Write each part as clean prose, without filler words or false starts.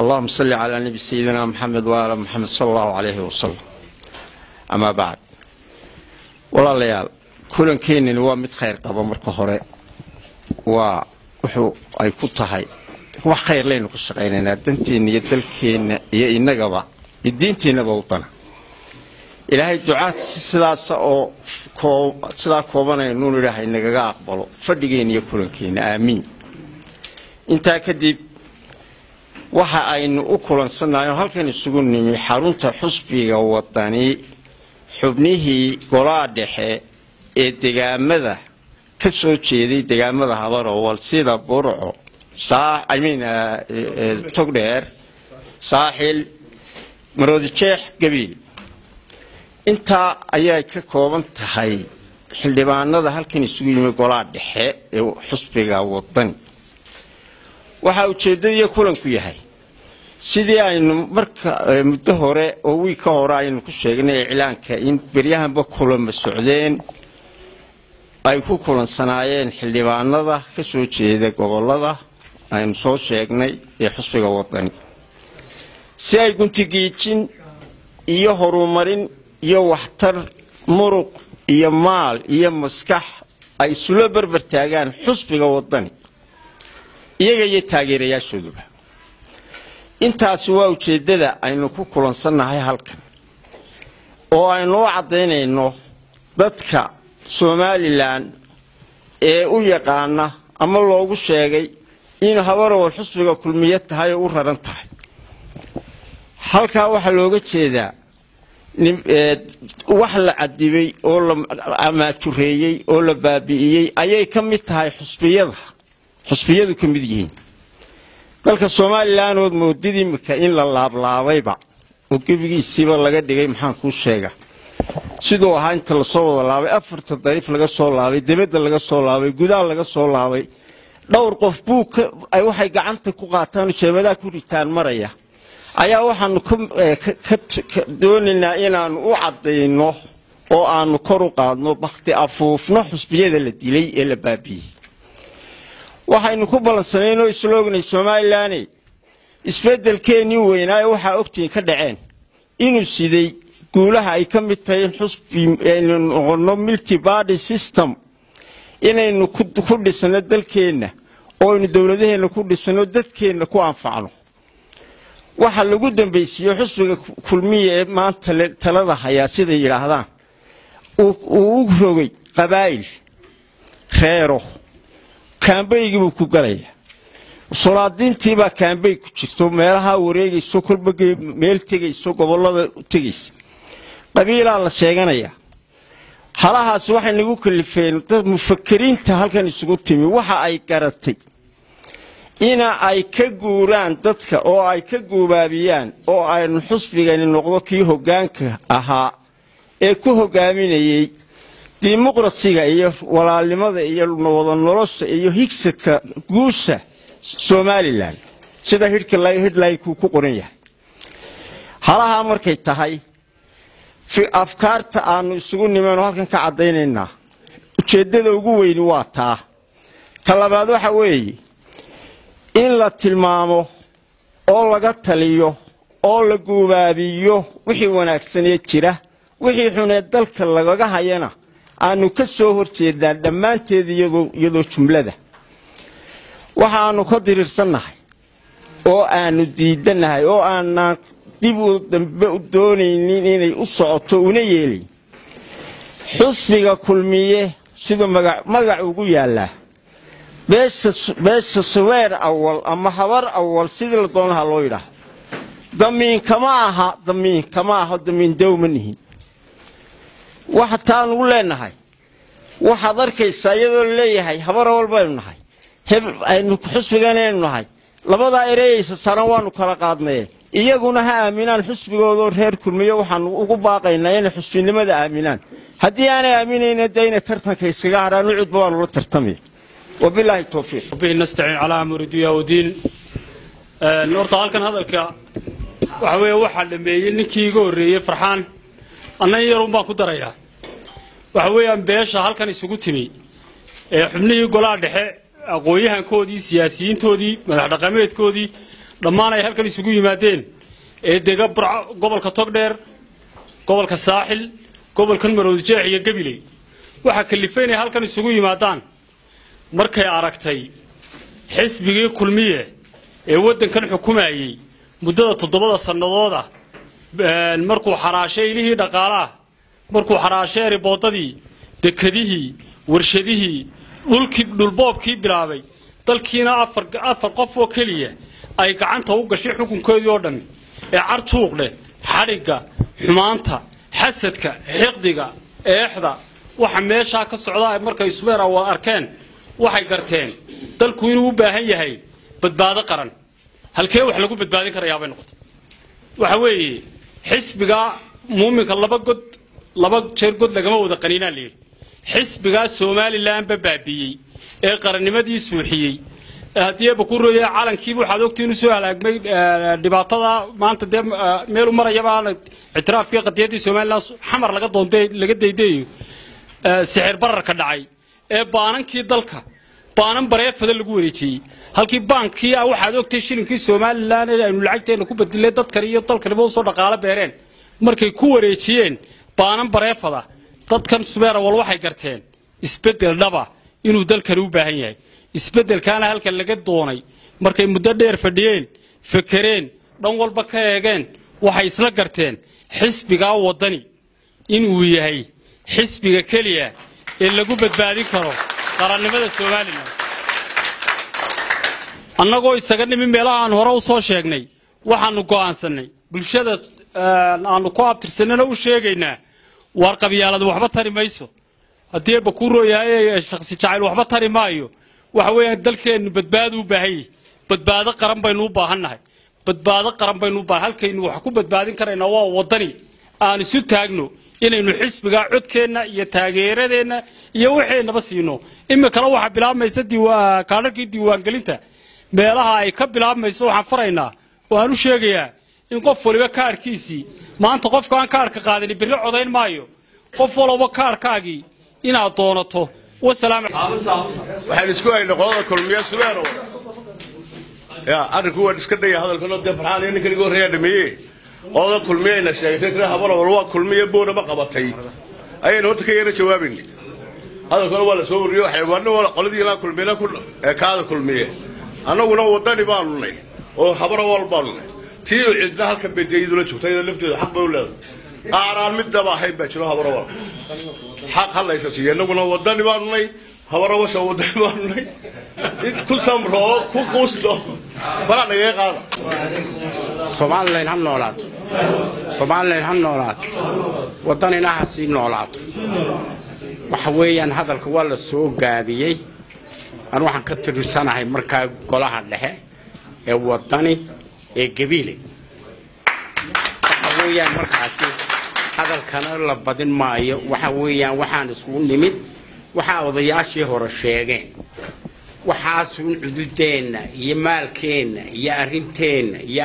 اللهم صل على نبي سيدنا محمد وآل محمد صلى الله عليه وسلم. أما بعد, walaalayaal, kulankeenani waa mid khayr qaba. Marka hore waa wuxuu ay ku tahay wax khayr laynu ka shaqaynaynaa, danteenna iyo dalkeenna iyo innagaba iyo diinteennaba u dana. Ilaahay ducaa sidaasa oo sidaa koobanaynuun idhaahay nagaga aqbalo fadhigeenna iyo kulankeenna, aamiin. Intaa kadib, waxa aynu u kulansannahay oo halkan isugu nimi xarunta xusbiga Wadani xubnihii golaa dhexe ee degaamada ka soo jeeday, degaamada Habarowal sida Burco, imean Togdheer, Saaxil, Maroodijeex, Gabiil. Intaa ayay ka kooban tahay xildhibaanada halkan isugu yimi golaa dhexe ee xusbiga Wadani. Waxaa ujeeddadiiyo kulanku yahay sidii aynu marka muddo hore oo wiig ka hore aynu ku sheegnay iclaanka in beryahanba kulama socdeen, ay ku kulansanaayeen xildhibaanada ka soo jeeda gobollada aynu soo sheegnay ee xusbiga Wadani, si ay guntigiijin iyo horumarin iyo waxtar muruq iyo maal iyo maskax ay isula berber taagaan xusbiga Wadani, iyaga iyo taageerayaashooduba. Intaasi waa ujeeddada aynu ku kulansannahay halkan oo aynu u caddaynayno dadka Somalilan ee u yaqaana ama loogu sheegay in Habarowal xusbiga Kulmiye tahay oo u raran tahay. Halkaa waxaa looga jeedaa wax la cadibay oo la amaajureeyey oo la baabi'iyey ayay ka mid tahay xusbiyada, xusbiyadu ka mid yihiin dalka Somalilan ood moodid imika in la laablaabayba oo gebigiisiiba laga dhigay, maxaan kuu sheega, siduu ahaa inta lasoo wada laabay, afarta dariif laga soo laabay, debadda laga soo laabay, gudaha laga soo laabay, dhowr qof buu waxay gacanta ku qaataan jeebadaha ku ritaan maraya. Ayaa waxaanu ka doonaynaa inaanu u caddayno oo aanu kor u qaadno, bakhti afuufno xusbiyada la dilay ee la baabiiyey. Waxaynu ku ballansanaynoo isla ognay Somalilan isbeddelkeennii weynaaye waxaa ogtihiin ka dhaceen inuu siday guulaha ay ka mid tahay in xusbi aynu noqonno, multi party system inaynu ku dhisno dalkeenna oo aynu dowladaheenna ku dhisno, dadkeenna ku anfacno. Waxa lagu dambaysiiye xusbiga Kulmiya ee maanta talada hayaa, siday yidhaahdaan, uu u rogay qabaa'il, reero. Kaambaygii buu ku galayaa, solaadiintiibaa kaambay ku jirto, meelaha wareegayso, kolba meel tegayso, gobollada tegaysa, qabiilaa la sheeganayaa. Halahaasi waxay nagu kalifeen dad mufakiriinta halkan isugu timi waxa ay garatay ina ay ka guuraan dadka oo ay ka guubaabiyaan oo aynu xusbigani noqdo kii hoggaanka ahaa ee ku hogaaminayey dimuqrasiga iyo walaalnimada iyo wada nolosha iyo higsadka guusha Somalilan, sida hidhlayku ku qoran yahay. Halahaa markay tahay afkaarta aanu isugu nimanoo halkan ka caddaynaynaa, ujeeddada ugu weyni waa taa. Ta labaad waxa weeye in la tilmaamo oo laga taliyo oo la guubaabiyo wixii wanaagsanee jira, wixii xunee dalka lagaga hayana aanu ka soo hor jeednaa dhammaanteed, iyadoo jumlada waxaanu ka diriirsannahay oo aanu diidannahay oo aanaan dib u dambe u doonaynin inay u socoto una yeelayn. Xusbiga Kulmiye siduu magac ugu yaallaa beesha Subeer Awal ama Habar Awal, sidii la doonaha loo yidhaah, damiin kama aha, damiin kama aho, damiin dow ma nihin. Waxa taanugu leenahay, waxaad arkaysaa iyadoo laleeyahay Habar Awal baynu nahay, aynu xusbiganaynu nahay, labadaa ereyaysa saran waanu kala qaadnaye, iyaguna ha aaminaan xusbigoodoo reer Kulmiyo. Waxaanu ugu baaqaynaa inay xusbinimada aaminaan. Haddii aanay aaminayna dee inay tartanka iskaga hadhaan, ucudba waanu la tartamaya. Wabilaahi towfiiq. Bihi nastaciin calaa amri dunya wdiin. Horta halkan hadalka waxa weeye waxaa dhameeyey ninkii iga horreeyey, Farxaan. Anna in yarun baan ku darayaa. Waxa weeyaan beesha halkan isugu timi ee xubnihii golaha dhexe, aqoon-yahankoodii, siyaasiyiintoodii, madax dhaqameedkoodii, Dhammaan ay halkan isugu yimaadeen ee dega gobolka Togdheer, gobolka Saaxil, gobolkan Maroodijeex iyo Gabiley. Waxaa kalifay inay halkan isugu yimaadaan markay aragtay xisbigii Kulmiye ee waddankan xukumayey muddada 7 sannadood ah, markuu xaraashay ilihii dhaqaalaha, markuu xaraashay riboodadii, dekadihii, warshadihii, dhulkii, dhulboobkii bilaabay, dalkiina afar qof oo keliya ay gacanta u gashay xukunkoodii oo dhammi, ee cartuuq leh xadhigga, xumaanta, xasadka, xiqdiga, eexda waxa meeshaa ka socda. Markay Subeera waa arkeen, waxay garteen dalku inuu u baahan yahay badbaado qaran. Halkee wax lagu badbaadin karayaa bay noqotay. Waxa weeye xisbiga muuminka laba god laba jeer god lagama wada qaniinaa layidhi. Xisbigaa Somalilandba baabiiyey ee qarannimadii suuxiyey, haddii eeba ku rooyay calankiiba waxaad ogtiin usoo halaagmay dhibaatada maanta dee meelu marayaba, ictiraafkii qadiyaddii Somaliland Xamar laga doontay laga daydayo, sixir bararka dhacay ee baanankii dalka baanan bareefada lagu wareejiyey, halkii baankii waxaad ogtay shilinkii Somaliland ee aynu lacagteena ku bedilay dadkan iyo dalkaniba usoo dhaqaalo beereen markay ku wareejiyeen baanan bareefada. Dadkan Subeera wal waxay garteen isbeddel dhaba inuu dalkani u baahan yahay. Isbeddelkaana halkan laga doonay markay muddo dheer fadhiyeen, fekereen, dhan walba ka eegeen, waxay isla garteen xisbigaa Waddani inuu yahay xisbiga keliya ee lagu badbaadin karo qarannimada Somaliland. Annagoo isaga nimi meelaha aan hore u soo sheegnay, waxaannu go'aansannay, bulshada aanu ku abtirsanana u sheegaynaa: waar qabyaalad waxba tari mayso, haddii eebba kuu rooyahay shaksi jacayl waxba tari maayo. Waxa weeyaan dalkeennu badbaado u baahan yahay, badbaado qaran baynu u baahannahay, badbaado qaran baynu u baahan. Halkaynu wax ku badbaadin karaynaa waa Waddani. Aan isu taagno inaynu xisbigaa codkeenna iyo taageeradeenna iyo waxaynaba siino. Iminkana waxaa bilaabmaysa kaadharkii diiwaangelinta. Meelaha ay ka bilaabmayso waxaan faraynaa oo aan u sheegayaa in qof waliba kaadhkiisii maanta, qofka aan kaadhka qaadani berri codayn maayo, qof walba kaadhkaagii inaad doonato. Wasalaam. Waxaan isku haynay qolada Kulmiye Subeerow ya arrinku waa iska dhaya hadalkano dee Farxaan iyo ninkan igu horreeyaa dhameeye. Qolada Kulmiyeyna sheegatay tira Habarawal waa Kulmiye boona ma qabatay ayaynu horta ka yara jawaabaynay. Hadalkana waa la soo wariyey, waxay wadna waa qoladii ilaa Kulmiyena ku kaada Kulmiye, annaguna Waddani baanu nay oo Habarawal baanu nay. Tii cidna halkan bay dee iyaduna joogta, iyada lafteedu xaq bay u leedahay. Qaaraan midnaba ahayn baa jiro. Habarawal xaq halaysa siiya. Innaguna Waddani baanu nay, Habarawasha Waddani baanu nay. Ku samro oo ku quusto balaa nagaga qaada. Somalilan ha noolaato, Somalilan ha noolaato, Waddanina ha sii noolaato. Waxa weeyaan hadalka waa la soo gaabiyey. Anu waxaan ka tirsanahay markaa golaha dhexe ee Waddani ee Gabiile. Waxa weeyaan markaasi hadalkana la badin maayo. Waxa weeyaan waxaan iskugu nimid waxaa odayaashii hore sheegeen, waxaasuun cududeenna iyo maalkeenna iyo arrinteenna iyo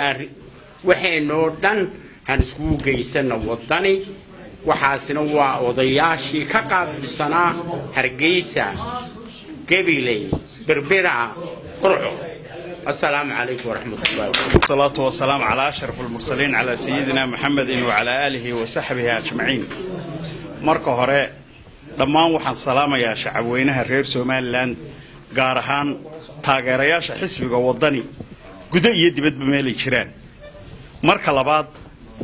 waxeenoo dhan han iskugu geysana Waddani. Waxaasina waa odayaashii ka qaabilsanaa Hargeysa, Gabiley, Berbera, Qurco. Assalaamu calaykum waraxmatullahi. والصلاة والسلام على أشرف المرسلين، على سيدنا محمد وعلى آله وصحبه أجمعين. Marka hore dhammaan waxaan salaamayaa shacabweynaha reer Somaliland, gaar ahaan taageerayaasha xisbiga Waddani gudo iyo dibadba meelay jiraan. Marka labaad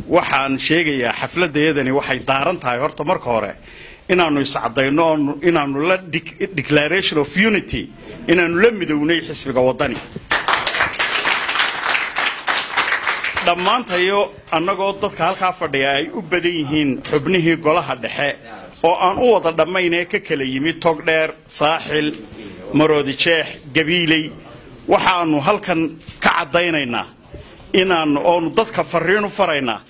waxaan sheegayaa xafladayadani waxay daaran tahay horta marka hore inaannu iscaddayno oo inaannu la declaration of unity, inaannu la midownay xisbiga Waddani dhammaantayo, annagoo dadka halkaa fadhiya ay u badan yihiin xubnihii golaha dhexe oo aan u wada dhammaynee ka kala yimid Togdheer, Saaxil, Maroodijeex, Gabiiley. Waxaannu halkan ka caddaynaynaa inaannu oonu dadka farriin u faraynaa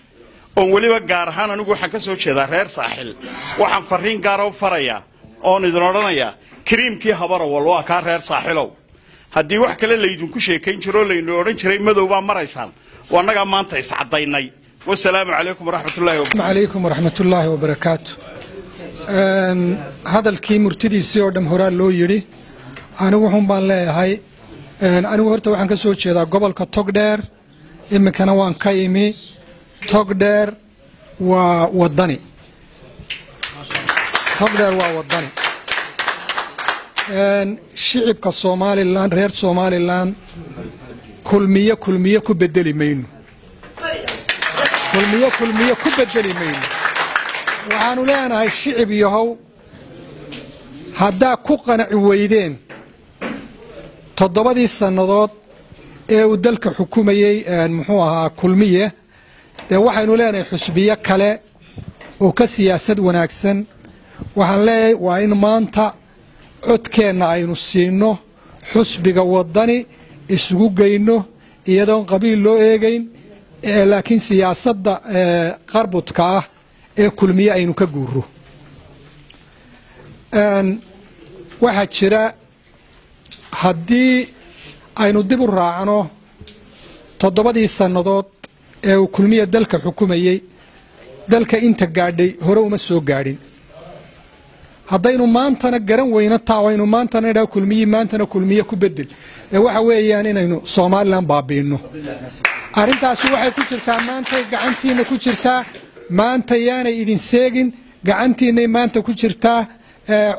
oon weliba gaar ahaan anigu waxaan ka soo jeedaa reer Saaxil. Waxaan farriin gaara u farayaa oon idin odhanayaa kariimkii Habarawal waa kaa reer Saaxilow. Haddii wax kale laydinku sheekayn jiro oo laynu odhan jiray madow baa maraysaan, waa annagaa maanta iscaddaynay. Wasalaamu calaykum waraxmatullahi. Calaykum waraxmatullaahi wabarakaatu. Hadalkii murtidiisii oo dham horaa loo yidhi. Anigu wuxuun baan leeyahay Anigu horta waxaan ka soo jeedaa gobolka Togdheer, iminkana waan ka imi. Togdheer waa Wadani, Togdheer waa Wadani. Shicibka Somalilan, reer Somalilan, Kulmiye Kulmiye ku bedeli mayno, Kulmiye Kulmiye ku bedeli mayno. Waxaanu leenahay shicib yahow, haddaa ku qanaci weydeen 7dii sannadood ee uu dalka xukumayey muxuu ahaa Kulmiye, dee waxaynu leenahay xusbiyo kale oo ka siyaasad wanaagsan. Waxaan leeyahay waa in maanta codkeenna aynu siinno xusbiga Wadani, isugu geyno iyadoon qabiil loo eegayn, laakiin siyaasadda qarbudka ah ee Kulmiye aynu ka guuro. Waxaa jira haddii aynu dib u raacno 7dii sannadood ee uu Kulmiye dalka xukumayey, dalka inta gaadhay hore uma soo gaadhin. Haddaynu maantana garan weyno taa, aynu maantana idhaha Kulmiyi maantana Kulmiye ku bedel, ee waxa weeyaan inaynu Somalilan baabi'inno. Arrintaasi waxay ku jirtaa maantay gacantiinna ku jirtaa. Maanta yaanay idin seegin, gacantiinnay maanta ku jirtaa.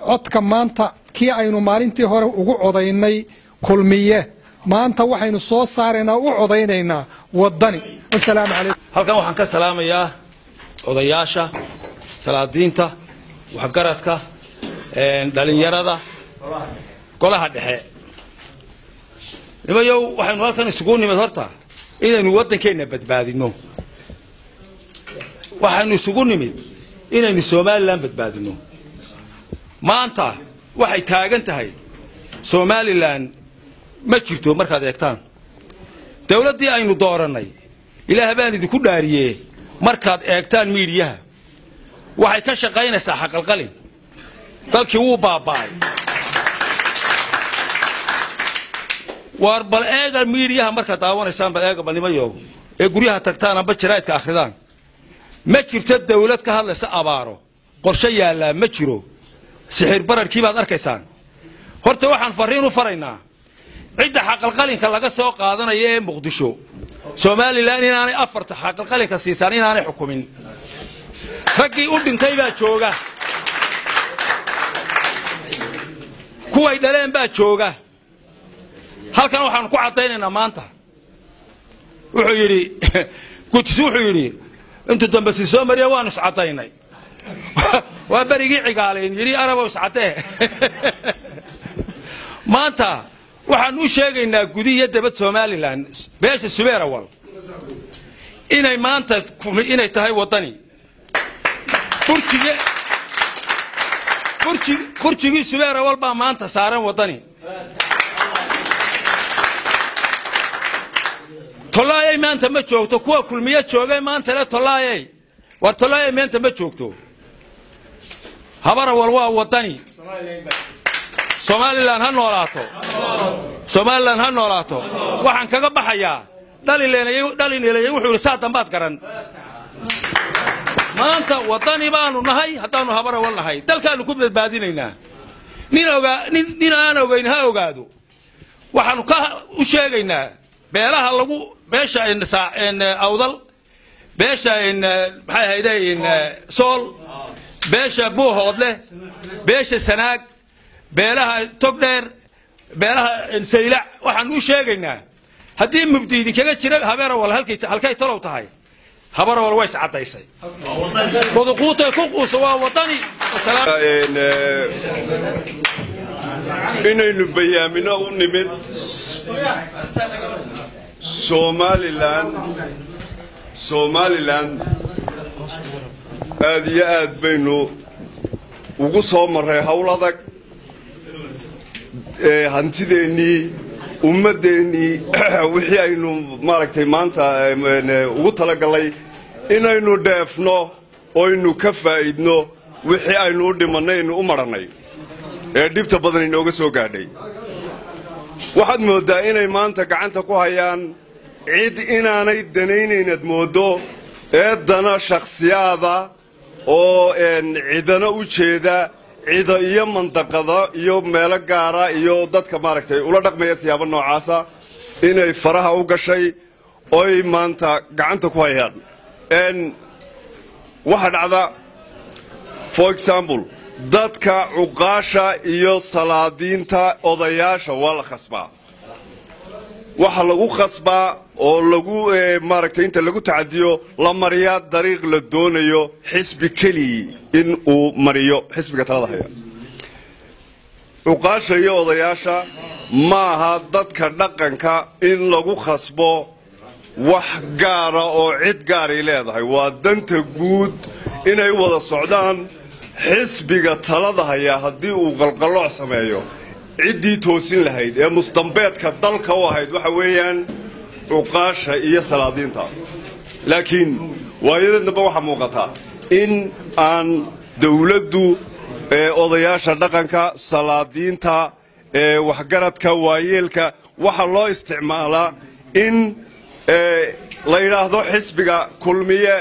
Codka maanta kii aynu maalintii hore ugu codaynay Kulmiye, maanta waxaynu soo saaraynaa u codaynaynaa Wadani. Wasalaamu calaykum. Halkan waxaan ka salaamayaa odayaasha, salaadiinta, waxgaradka, dhalinyarada, golaha dhexe. Nimayow, waxaynu halkan isugu nimid horta inaynu waddankeenna badbaadinno. Waxaynu isugu nimid inaynu Somalilan badbaadinno. Maanta waxay taagan tahay Somalilan ma jirto. Markaad eegtaan dawladdii aynu doorannay, Ilaah baan idinku dhaariyee, markaad eegtaan miidiyaha waxay ka shaqaynaysaa xaqalqalin. Dalkii wuu baaba'ay. Waar bal eega miidiyaha markaad daawanaysaan, bal eega, balnimayow ee guryaha tagtaan amba jaraa'idka akhridaan. Ma jirto dawlad ka hadlaysa abaaro, qorshe yaallaa ma jiro, sixir bararkii baad arkaysaan. Horta waxaan farriin u faraynaa cidda xaqalqalinka laga soo qaadanaya ee Muqdisho, Somalilan inaanay afarta xaqalqalinka siisaan, inaanay xukumin. Raggii u dhintay baa jooga, kuway dhaleen baa jooga. Halkan waxaanu ku caddaynaynaa maanta, wuxuu yidhi Gujis, wuxuu yidhi intuu dambe si soo mariya waanu iscaddaynay. Waa berigii cigaalayn yidhi Arabow iscaddee. Maanta waxaan u sheegaynaa gudi iyo debad Somalilan, beesha Subeerawal inay maanta inay tahay Waddani. Burjigii Subeerawal baa maanta saaran Waddani. Tollaayay maanta ma joogto kuwa Kulmiye joogay maanta le. Tollaayay, war tollaayay maanta ma joogto. Habarawal waa Waddani. Somalilan ha noolaato, Somalilan ha noolaato. Waxaan kaga baxayaa dhalineeleyay wuxuu yidhi saa dambaad garan. Maanta Waddani baanu nahay haddaanu Habarawal nahay, dalkaannu ku badbaadinaynaa. Nin ogaa nin aan ogayn ha ogaado. Waxaanu ka u sheegaynaa beelaha lagu beesha Awdal, beesha maxay ahayde Sool, beesha Buuhoodleh, beesha Sanaag, beelaha Togdheer, beelaha Saylac, waxaan u sheegaynaa haddii mugdi idinkaga jira Habeerawal halkay talow tahay, Habarawal way iscadaysay, waduquutay ku quuso, waa Wadani. Inaynu bayaamino u nimid Somalilan. Somalilan aad iyo aad baynu ugu soo marray hawl adag, hantideennii, ummaddeennii, wixii aynu maaragtay maanta ugu talagallay inaynu dheefno oynu ka faa'idno wixii aynu u dhimannay, aynu u marannay ee dhibta badan inooga soo gaadhay. Waxaad mooddaa inay maanta gacanta ku hayaan cid inaanay danaynaynad mooddo ee dana shakhsiyaada oo cidana u jeeda. Cida iyo mandaqada iyo meelo gaara iyo dadka maaragtay ula dhaqmaya siyaabo noocaasa inay faraha u gashay oy maanta gacanta ku hayaan. Waxaa dhacda, for example, dadka cuqaasha iyo salaadiinta, odayaasha waa la khasbaa. Waxa lagu khasbaa oo lagu maaragtay inta lagu tacadiyo la mariyaa dariiq la doonayo xisbi keligii in uu mariyo, xisbiga talada haya. Cuqaasha iyo odayaasha maaha dadka dhaqanka in lagu khasbo wax gaara oo cid gaaray leedahay. Waa danta guud inay wada socdaan. Xisbiga talada hayaa haddii uu qalqallooc sameeyo, ciddii toosin lahayd ee mustambeedka dalka u ahayd waxa weeyaan cuqaasha iyo salaadiinta. Laakiin waayadan dambe waxaa muuqataa in aan dawladdu odayaasha dhaqanka, salaadiinta, waxgaradka, waayeelka waxaa loo isticmaalaa in la yidhaahdo xisbiga Kulmiye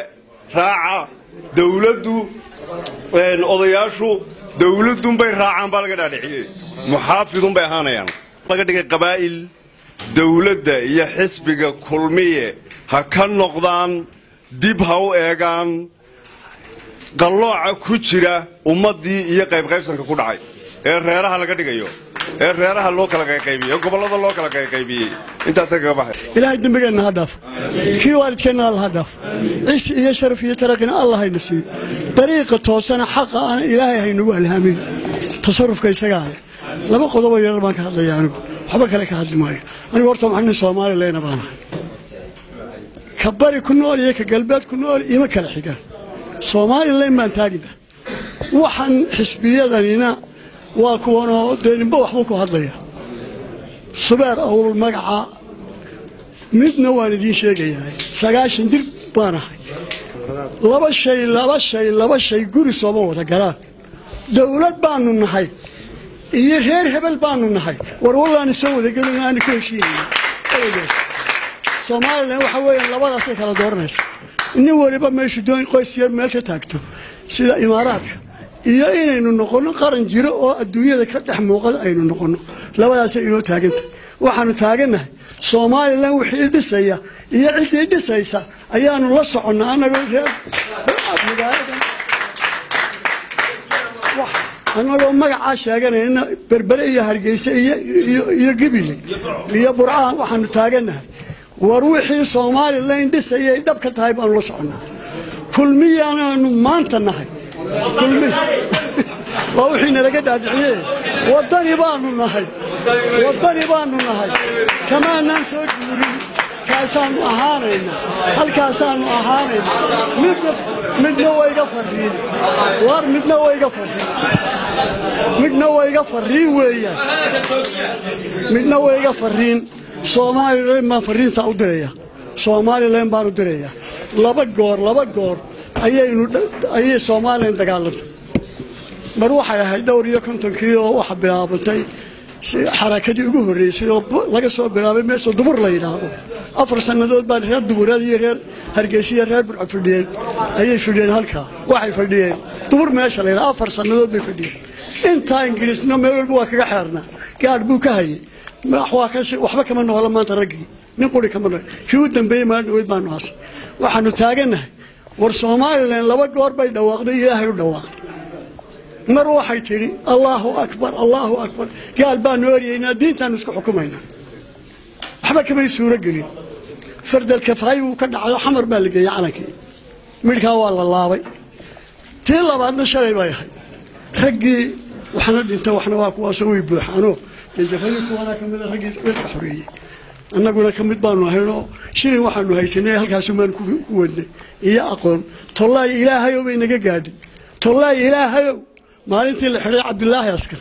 raaca. Dawladdu, odayaashu dawladdunbay raacaan baa laga dhaadhiciyey, muxaafidunbay ahaanayaan, laga dhigay qabaa'il. Dawladda iyo xisbiga Kulmiye ha ka noqdaan, dib ha u eegaan qallooca ku jira ummaddii iyo qaybqaybsanka ku dhacay ee reeraha laga dhigayo, ee reeraha loo kala qayqaybiyey, ee gobollada loo kala qayqaybiyey. Intaasa kaga baxay. Ilaahay dembigeenna ha dhaaf, kii waalidkeenna Alla ha dhaaf, cisi iyo sharaf iyo taraqina Allah hayna siiyo, dariiqa toosana xaqa ana Ilaahay haynagu alhaamiyo, tasarufka isagaa leh. Laba qodoboo yarar baan ka hadlaya anigu, waxba kale ka hadli maayo. Anigu horta waxaan nin Soomaali leyna baanahay. Ka bari ku nool iyo ka galbeed ku nool ima kala xigaan, Somalilan baan taagina. Waxaan xisbiyadanina waa kuwanoo dee ninba waxbuu ku hadlaya. Subeer Awal magaca midna waan idiin sheegayaa, 90 jir baan ahay. Laba shay, laba shay, laba shay guri sooma wada galaan. Dawlad baanu nahay iyo reer hebel baanu nahay, war wallaani soo wadagelin aanu ka heshiinayna. Somalilan waxa weeyaan labadaasay kala dooranaysa. Nin waliba meeshu doon qoys yar meel ka taagto sida Imaaraadka, iyo inaynu noqonno qaran jiro oo adduunyada ka dhex muuqada aynu noqonno, labadaasay inoo taagantahay. Waxaanu taagannahay Somalilan wixii dhisaya iyo ciddii dhisaysa ayaanu la soconnaa. Annagoo reer magaalada, annagoo magacaa sheeganayna Berbere iyo Hargeysa iyo Gibile iyo Burcaan, waxaanu taagannahay war wixii Somalilan dhisayay dhab ka tahay baanu la soconnaa. Kulmiyaanaanu maanta nahay, Kulmi waa wixii nalaga dhaadiciye. Waddani baanu nahay, waddani baanu nahay, kamaanaan soo guurin, kaasaanu ahaanaynaa, halkaasaanu ahaanaynaa. Midna waa iga farriin, war midna waa iga farriin, midna waa iga farriin weeyaan, midna waa iga farriin. Somalilan baan farriintaa u diraya, Somalilan baan u dirayaa. Laba goor, laba goor ayaynu ayay Somalilan dagaalantay. Mar waxay ahayd dhowr iyo kontonkii oo waxa bilaabantay xarakadii ugu horreysay oo laga soo bilaabay meesha Dubur la yidhaahdo. 4 sannadood baan reer Dubureed iyo reer Hargeysa iyo reer Burco fadhiyeen, ayay fadhiyeen halkaa. Waxay fadhiyeen Dubur meesha la yidhahdo, 4 sannadood bay fadhiyeen. Intaa Ingiriisna meel walba waa kaga xeernaa, gaadh buu ka hayay. Waxba kama noola maanta raggii, nin quri kama nool. Kii u dambeeyey maalin dhaweyd baanu aasay. Waxaanu taagannahay war Somalilan laba goor bay dhawaaqday, Ilaahay u dhawaaqday. Mar waxay tidhi Allahu akbar, Allahu akbar, gaal baanu eryaynaa, diintaanu isku xukumaynaa. Waxba kamay suuro gelin. Fardalkafaay uu ka dhacayo, Xamar baa la geeyey calankii, midhkaa waa la laabay. Tii labaadna shalay bay ahayd. Raggii waxna dhinta, waxna waa kuwaasoo way buuxaanoo jafadii kuwanaa ka mida raggii dalka xoreeyey. Annaguna ka mid baanu ahaynoo shilin waxaanu haysanay halkaasumaan ku wadnay iyo aqoon. Tollaay Ilaahayow bay naga gaadhay, tollaay Ilaahayow. Maalintii la xidhay Cabdilaahi Askar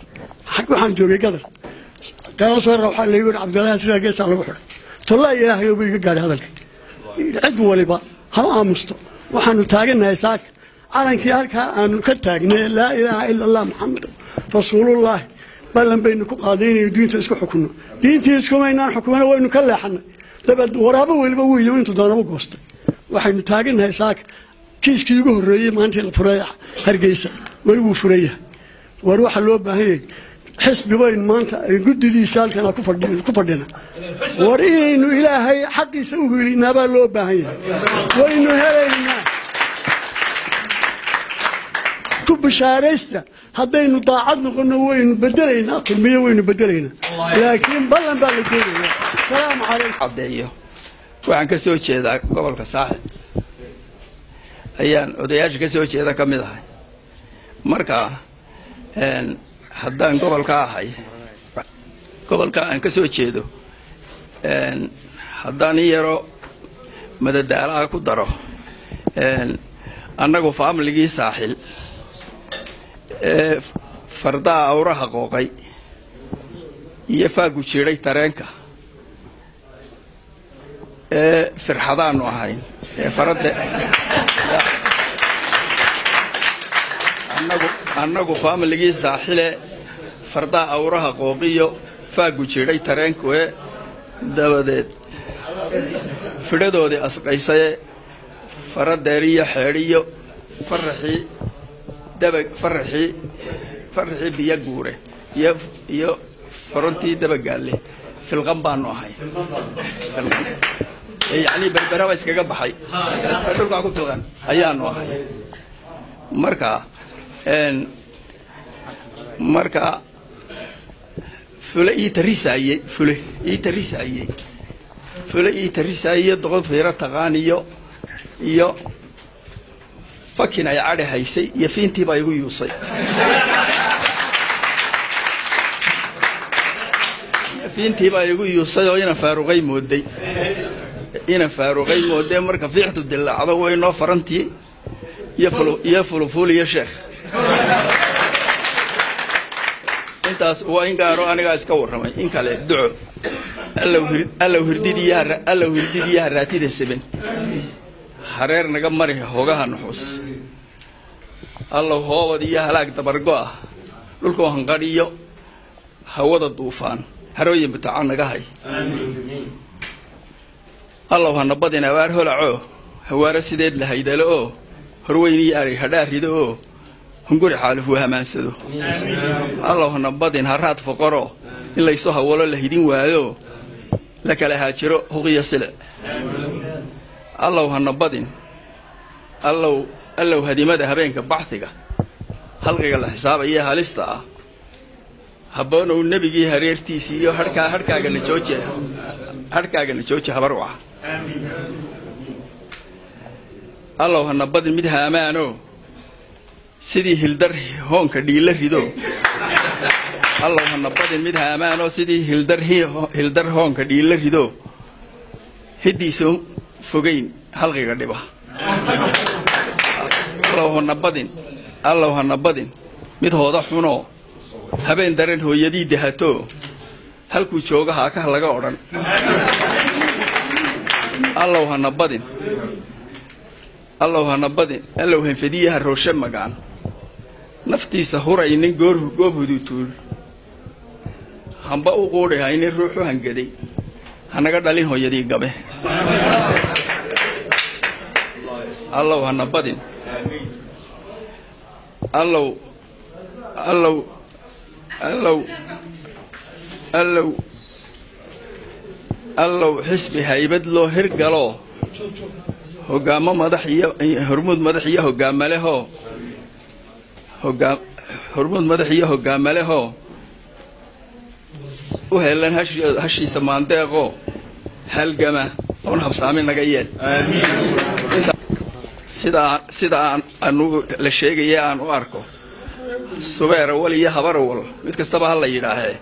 waxaan joogay Gadar gala soo waxaa laygu yidhi Cabdilaahi Askar geesaa lagu xidhay. Tollaay Ilaahayow bay iga gaadhay hadalka. Cid waliba ha aamusto. Waxaanu taagannahay saaka calankii halkaa aanu ka taagnay, laa ilaaha ila Allah Maxamed rasuulullaahi. Ballan baynu ku qaaday inaynu diinta isku xukunno. Diintii iskumaynaan xukumana, waynu ka leexanay. Dabeed waraabo weliba wuu yimi, intuu doonaba goostay. Waxaynu taagannahay saaka kiiskii ugu horreeyey maalintii la furay Hargeysa weli wuu furan yahay. War waxa loo baahan yahay xisbi bayn maanta ay guddidiisa halkan ku fadhina. War inaynu Ilaahay xaqiisa u hiilinaa baa loo baahan yahay. Waynu helaynaa ku bishaaraysta haddaynu daacad noqono waynu bedelaynaa Kulmiye, waynu bedelaynaa, laakiin ballan baa la doonayaa. Salaamu calaykum. Caddeeyo, waxaan ka soo jeedaa gobolka Saaxil, ayaan odayaasha ka soo jeeda ka mid ahay. Marka haddaan gobolka ahay, gobolka aan ka soo jeedo, haddaan in yaro madadaalaha ku daro, annagu faamiligii Saaxil ee fardaha awraha qooqay iyo faagu jiidhay tareenka ee firxadaanu ahayn ee faradde annagu faamiligii Saaxile fardaha awraha qooqiyo faagu jiidhay tareenku ee dabadeed fidhadoodii asqaysaye faradeer iyo xeedhiyo faraxii daba faraxii biyo guure iyo farantii dabagaalle filqan baanu ahay. Yacnii Berberaba iskaga baxay dhulkaa ku filqan ayaanu ahay. Marka fule ii tarisaayey, fule ii tarisaayey, fule ii tarisaayey, doqon fiiro taqaan iyo fakin ay cadhi haysay iyo fiintii baa igu yuusay, iyo fiintii baa igu yuusay oo inan faaruqay mooday, inan faaruqay moodee. Marka fiixdu dillaacdo waynoo farantii iyo fulufuul iyo sheekh. Intaas waa in gaaro anigaa iska warramay. In kale duco. Allow hirdidiiyo, allow hirdidiiyo haraatida seben hareer naga mari hogaha nuxuus. Allow hoobad iyo halaag dabargo ah, dhulkoo hanqadhiyo hawada duufaan, harooyin butaca naga hay. Allow hanabadin abaar holacoo hawaaro sideed la haydalo oo horweyn iyo ari hadhaa rido oo hunguri xaaluf uu hamaansado. Allow hanabadin haraad foqoro in laysu hawalo la hidin waayo, la kala haajiro huqiyo silic. Allow hanabadin, allow hadimada habeenka baxhiga halqiga la xisaabaya halista ah. Habboonow nebigii hareertiisii iyo harkaa harhkaagana jooji, harhkaagana jooji habarwaca. Allow hanabadin mid haamaano sidii hildar hoonka dhiila rido. Allow hanabadin mid haamaano sidii hildar hoonka dhiila rido, hiddiisu fogayn halqiga dhiba. Allow hanabadin, allow hanabadin mid hooda xunoo habeen dareen hooyadii dahato, halkuu jooga haakaha laga odhan. Allow hanabadin, allow hanabadin, allow hanfadiyaha rooshe magaan naftiisa huraynin goor goob hudutuul hamba u quudhi haynin ruux u hangaday, hanaga dhalin hooyadii gabe. Allow hanabadin, allow allow allow allow allow xisbi haybad loo hirgaloo hoggaamo madax iyo hormuud madax iyo hoggaamalehoo hormuud madax iyo hoggaamalehoo u helan hashiisa maandeeqoo halgama oon habsaamin naga yeel. Sidaa sida aan anugu la sheegaya aan u arko, Subeerawal iyo Habarawal mid kastaba ha la yidhaahee,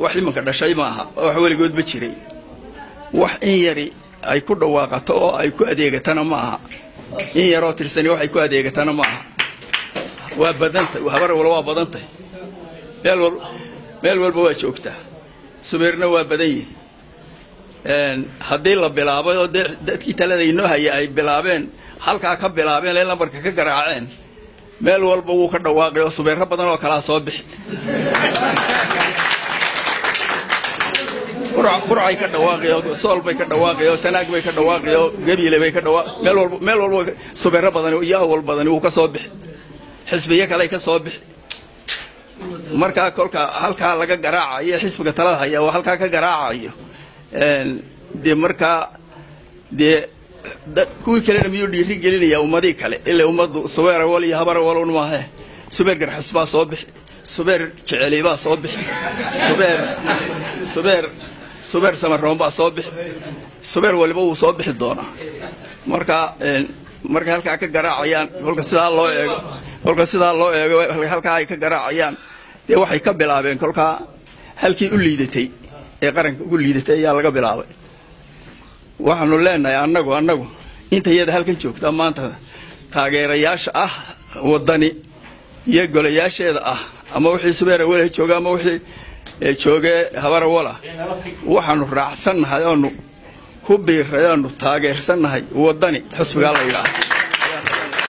wax imanka dhashay maaha, oo wax weligoodba jiray. Wax in yari ay ku dhawaaqato oo ay ku adeegatana ma aha, in yaroo tirsani waxay ku adeegatana ma aha. Waa badantay Habarawal, waa badantay, meel walba waa joogtaa. Subeerna waa badan yihi. Haddii la bilaabay oo dee dadkii talada inoo haya ay bilaabeen, halkaa ka bilaabeen ee lambarka ka garaaceen, meel walba wuu ka dhawaaqay oo subeerro badan oo kalaa soo bixi. Burcay ka dhawaaqay oo Sool bay ka dhawaaqay oo Sanaag bay ka dhawaaqay oo Gabiile bay ka dhawaaq, meel walba subeerro badan iyo awal badani wuu ka soo bixi, xisbiyo kaley ka soo bixi. Markaa kolka halkaa laga garaacayo xisbiga talada haya oo halkaa ka garaacayo, dee markaa dee kuwii kalena miyuu dhiiri gelinayaa ummadii kale? Ilaa ummaddu Subeer Awal iyo Habar Awal un maahe. Subeer Garxas baa soo bixi, Subeer Jeceli baa soo bixi, Subeer Samaroon baa soo bixi, Subeer waliba wuu soo bixi doonaa. Marka markay halkaa ka garaacayaan, kolka sidaa loo eego halkaa ay ka garaacayaan, dee waxay ka bilaabeen kolkaa halkii u liidatay ee qaranka ugu liidatay ayaa laga bilaabay. Waxaanu leenahay annagu inta iyada halkan joogta maanta, taageerayaasha ah Waddani iyo golayaasheeda ah, ama wixii Subeer Awale jooga ama wixii joogee Habarawala, waxaanu raacsannahay oonu ku biiray oonu taageersannahay Waddani xusbigaa la yidhaaha.